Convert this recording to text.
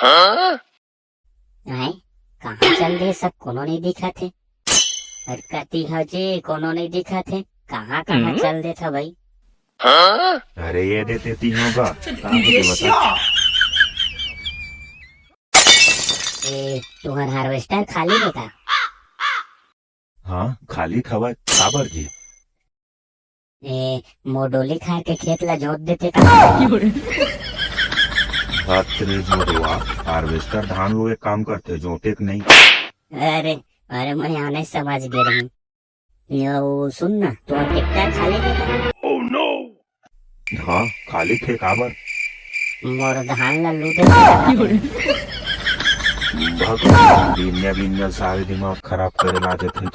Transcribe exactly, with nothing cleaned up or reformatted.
आए, कहाँ चल दे सब, कोनो नहीं दिखत हे। अरे कति हो जी, कोनो नहीं दिखत हे, कहाँ कहाँ हम्म? चल देत हे भाई। अरे ये देते ती होगा, कहाँ होती बता? ए, तुहर हार्वेस्टर खाली हे का? हाँ, खाली खवा, काबर जी? ए, मोर डोली खार के खेत ला जोत देते का? हत रे मोटवा, हार्वेस्टर धान लुए काम करथे, जोते के नहीं। अरे, अरे, मैं आने समझ गे रहूं। यो, सुन ना, तोर ट्रैक्टर खाली हे का? हाँ, खाली थे, काबर? मोर धान ला लू दे। भगवान, बिन्या, बिन्या सारे दिमाग खराब करे ला जथे।